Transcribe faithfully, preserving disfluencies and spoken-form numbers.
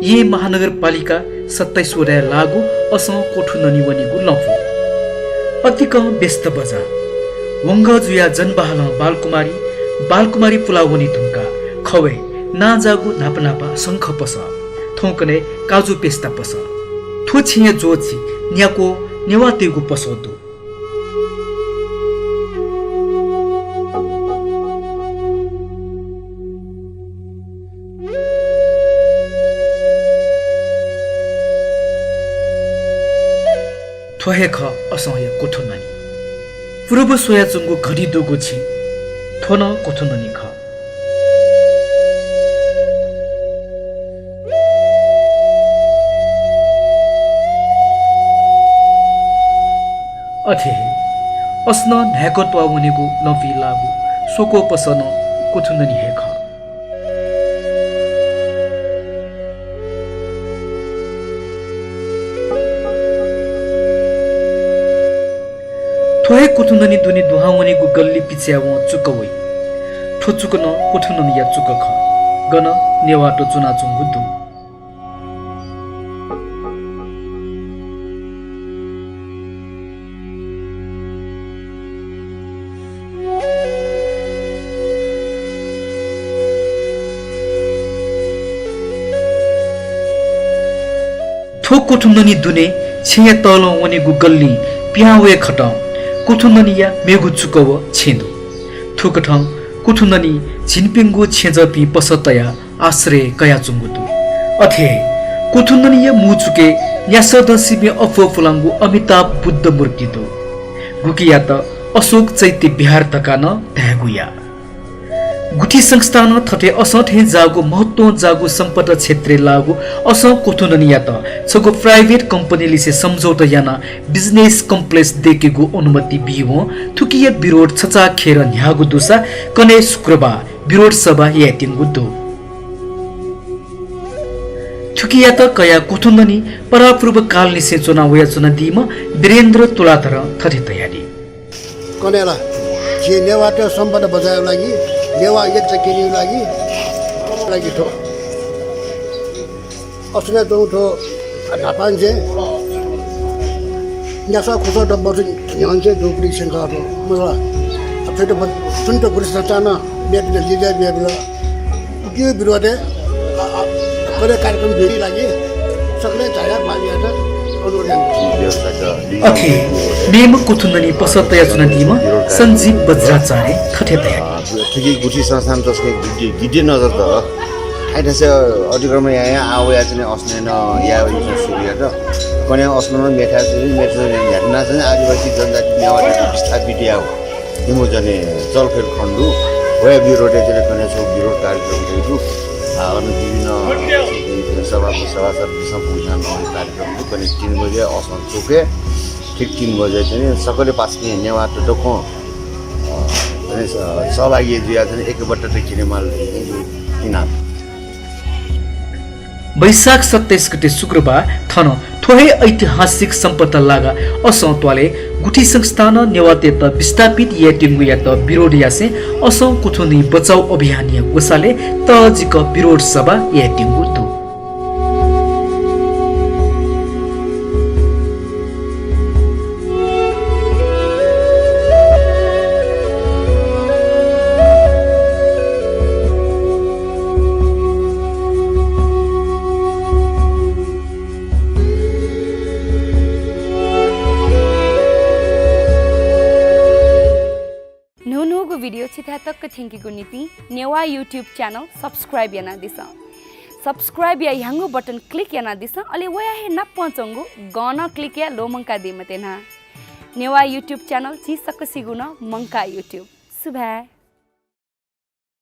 येँ महानगरपालिका सत्ताइस वडाय् लाःगु असं कोठुननी वनेगु लँपु। अतिकं व्यस्त बजार। वंगः जुयाः जनबहालं बालकुमारी, बालकुमारी पुलाः वने धुंकाः खवय् नांजाःगु न्हापा न्हापा शंख पसः, थौंकन्हय् काजु पेस्ता पसः। थ्व छेँया ज्वःछि न्याक्वः नेवाःतय्गु पसः दु। थ्व हे खः असंया कोठुननी। पूर्व स्वयाच्वंगु घडी दुगु छेँ थ्व नं कोठुननी खः। अथे हे असनं न्हाय्कं त्वाः वनेगु लँपुइ लाःगु स्वक्वः पसः नं कोठुननी हे खः। थ्व हे कोठुननी दुने दुहां वनेगु गल्ली पिछ्याः वं चुक वइ। थ्व चुक नं कोठुननीया चुक खः, गन नेवाःत च्वनाच्वंगु दु। थ्व कोठुननी दुने छेँया तलं वनेगु गल्लिं पिहां वये खतं कोठुननीया मेगु चुक व छेँ दु। थुकथं कोठुननी झिंप्यंगू छेँजःपिं पसः तयाः आश्रय कयाच्वंगु दु। अथे हे कोठुननीया मू चुकय् न्यासःदँ सिबें अप्वः पुलांगु अमिताभ बुद्ध मूर्ति दु, गुकियात अशोक चैत्य विहार धकाः नं धायेगु या। गुठी संस्थानं थथे असं थें जाःगु महत्वं जाःगु सम्पदा क्षेत्रय् लाःगु असं कोठुननीयात छगू private company लिसे सम्झौता यानाः business complex दय्केगु अनुमति बीवं थुकिया विरोध छचाःखेरं न्ह्याःगु दुसा कन्हय् शुक्रबार विरोध सभा यायेत्यंगु दु। थुकियात कयाः कोठुननी परापूर्वकालनिसें च्वना वयाच्वनादीम्ह वीरेन्द्र तुलाधरं थथे धयादी। कन्हय् ला झी नेवाःतय् सम्पदा बचायेगु लागि, नेवाः एकता क्यनेगु लागि, लागि थ्व असनय् च्वंगु थ्व न्हापांनिसें न्यासः खुसः दबस न्ह्यःनिसें दुगुलिं स्यंकाः थ्व, मखु ला, थ्वयात सुन्त गुठी संस्थानं मेपिन्त लिधय् बियाबिल। उकिया विरोधय्, अ, अ, कन्हय् कार्यक्रम जुइगु लागि सकलें झायाः बांलायेत अनुरोध याना। अथे मेम्ह कोठुननी पसः तयाच्वनादीम्ह सञ्जीव वज्राचार्यं थथे धयादी। अ, थुकी गुठी संस्थानं तसकं गिद्धि, गिद्धि नजर दु। थाय् थासय् अतिक्रमण यायां आः वयाच्वने असनय् नं याये वइगु सुरु यात। कन्हय् असनं मेथाय् च्वने, मेथाय् च्वने न्ह्याथनाः च्वने आदिवासी जनजाति नेवाःतय्त विस्थापित यायेगु निम्ह जने चलखेल खनेदु। वया विरोधय् च्वने कन्हय् छगू विरोध कार्यक्रम जुइगु दु। आ, अन विभिन्न सभा, सभासदपिन्सं पुग्यानाः कार्यक्रम दु। कन्हय् तीन बजे असं चुकय्, ठीक तीन बजे च्वने सकलें पासापिं नेवाःत दक्वं, अ, च्वने स-, सहभागी जुयाः च्वने एकबद्धता क्यनेमाल धइगु इनाप। वैशाख सत्ताइस गते शुक्रबार थन थ्व हे ऐतिहासिक सम्पदा लागा असं त्वालय् गुठी संस्थानं नेवाःतय्त विस्थापित यायेत्यंगुयात विरोध यासें असं कोठुननी बचाउ अभियानया ग्वसालय् तःजिक विरोध सभा यायेत्यंगु दु। न्हून्हूगु video छिथाय् तक थ्यंकेगु निंतिं नेवाः YouTube channel subscribe यानादिसँ। Subscribe या ह्याउँगु button click यानादिसँ, अले वया हे नापं च्वंगु गं नं click याये ल्वःमंकादी मते न्हा। नेवाः YouTube channel झी सकसिगु नं मंकाः YouTube। सुभाय्।